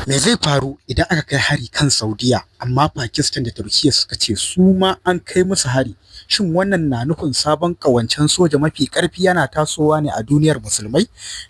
Me zai faru idan aka kai hari kan Saudiyya amma Pakistan da Turkiyya suka ce su ma an kai musu hari? Shin wannan na nufin sabon ƙawancen soja mafi ƙarfi yana tasowa ne a duniyar Musulmai?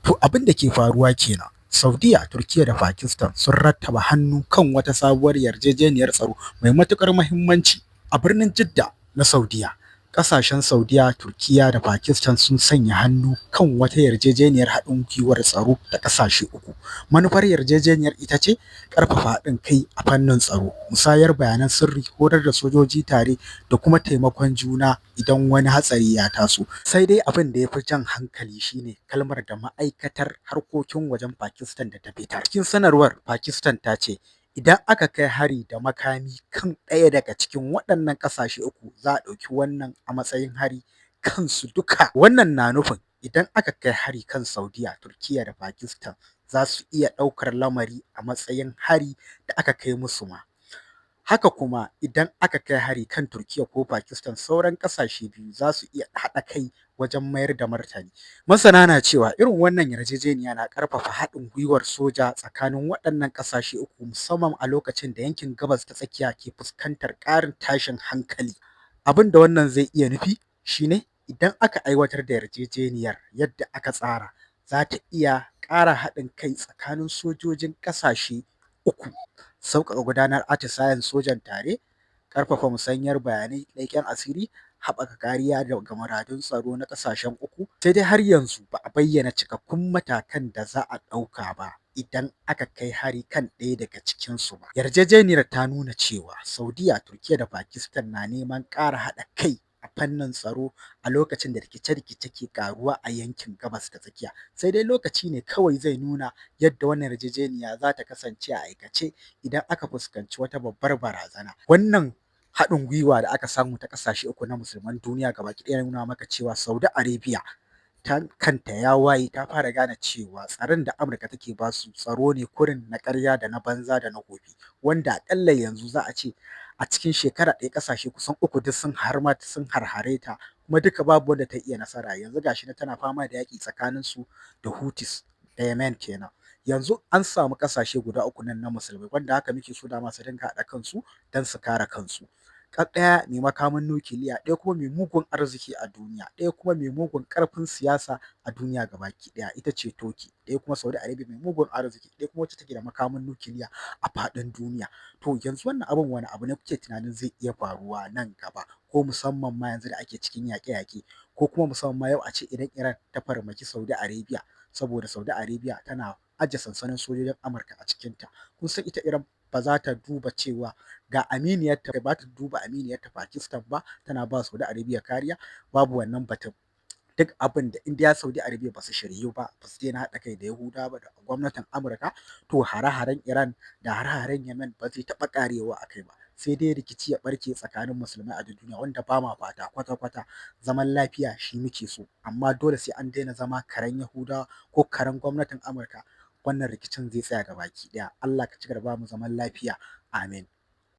To abin da ke faruwa ke nan. Saudiyya, Turkiyya da Pakistan sun rattaba hannu kan wata sabuwar yarjejeniyar tsaro mai matuƙar muhimmanci a birnin Jidda na Saudiyya. Ƙasashen Saudiyya, Turkiyya da Pakistan sun sanya hannu kan wata yarjejeniyar haɗin gwiwar tsaro ta ƙasashe uku. Manufar yarjejeniyar ita ce ƙarfafa haɗin kai a fannin tsaro, musayar bayanan sirri, horar da sojoji tare da kuma taimakon juna idan wani hatsari ya taso. Sai dai abin da ya fi jan hankali shi ne kalmar da Ma'aikatar Harkokin Wajen Pakistan da ta fitar. Cikin sanarwar, Pakistan ta ce, "Idan aka kai hari da makami kan ɗaya daga cikin waɗannan ƙasashe uku, za a ɗauki wannan a matsayin hari kansu duka." Wannan na nufin idan aka kai hari kan Saudiyya, Turkiyya da Pakistan za su iya ɗaukar lamarin a matsayin hari da aka kai musu ma. Haka kuma idan aka kai hari kan Turkiyya ko Pakistan, sauran ƙasashe biyu za su iya haɗa kai wajen mayar da martani. Masana na cewa irin wannan yarjejeniya na ƙarfafa haɗin gwiwar soja tsakanin waɗannan ƙasashe uku, musamman a lokacin da yankin Gabas ta Tsakiya ke fuskantar ƙarin tashin hankali. Abin da wannan zai iya nufi shi ne idan aka aiwatar da yarjejeniyar yadda aka tsara, za ta iya ƙara haɗin kai tsakanin sojojin ƙasashe uku, sauƙaƙa gudanar atisayen sojan tare, ƙarfafa musayar bayanan leƙen asiri, haɓaka kariya daga muradun tsaro na ƙasashen uku. Sai dai har yanzu ba a bayyana cikakkun matakan da za a ɗauka ba idan aka kai hari kan ɗaya daga cikinsu ba. Yarjejeniyar ta nuna cewa Saudiyya, Turkiyya da Pakistan na neman ƙara haɗa kai a fannin tsaro a lokacin da rikice-rikice ke ƙaruwa a yankin Gabas ta Tsakiya. Sai dai lokaci ne kawai zai nuna yadda wannan yarjejeniya za ta kasance a aikace idan aka fuskanci wata babbar barazana. Wannan haɗin gwiwa da aka samu ta ƙasashe uku na Musulman duniya gabaki ɗaya nuna maka cewa Saudi Arabia ta kanta ya waye, ta fara gane cewa tsaron da Amurka take ba su tsaro ne kurin na ƙarya da na banza da na wofi, wanda aƙalla yanzu za a ce a cikin shekara ɗaya ƙasashe kusan uku duk sun sun harhare ta, kuma duka babu wanda ta iya nasara. Yanzu gashi nan tana fama da yaƙi tsakanin su da Houthis da Yemen kenan. Yanzu an samu ƙasashe guda uku nan na Musulmai, wanda haka muke so dama su dinga haɗa kansu don su kare kansu. Ɗaya mai makamin nukiliya, ɗaya kuma mai mugun arziki a duniya, ɗaya kuma mai mugun ƙarfin siyasa a duniya gabaki ɗaya, ita ce Turkey, ɗaya kuma Saudi Arabia mai mugun arziki, ɗaya kuma wacce take da makamin nukiliya a faɗin duniya. To yanzu wannan abun wani abu ne kuke tunanin zai iya faruwa nan gaba, ko musamman ma yanzu da ake cikin yaƙe-yaƙe, ko kuma musamman ma yau a ce idan Iran ta farmaki Saudi Arabia, saboda Saudi Arabia tana ajiye sansanin sojojin Amurka a cikinta? Kun san ita Iran ba za ta duba cewa ga aminiyarta, ba ta duba aminiyarta Pakistan ba tana ba Saudi Arabia kariya, babu wannan batun. Duk abin da in dai Saudi Arabia ba su shiryu ba, ba su daina haɗa kai da Yahudawa ba da gwamnatin Amurka, to hare-haren Iran da hare-haren Yemen ba zai taɓa ƙarewa a kai ba. Sai dai rikici ya ɓarke tsakanin Musulmai a duniya, wanda ba ma fata kwata-kwata. Zaman lafiya shi muke so, amma dole sai an daina zama karen Yahudawa ko karen gwamnatin Amurka wannan rikicin zai tsaya gabaki ɗaya. Allah ka ci gaba da ba mu zaman lafiya. Amin.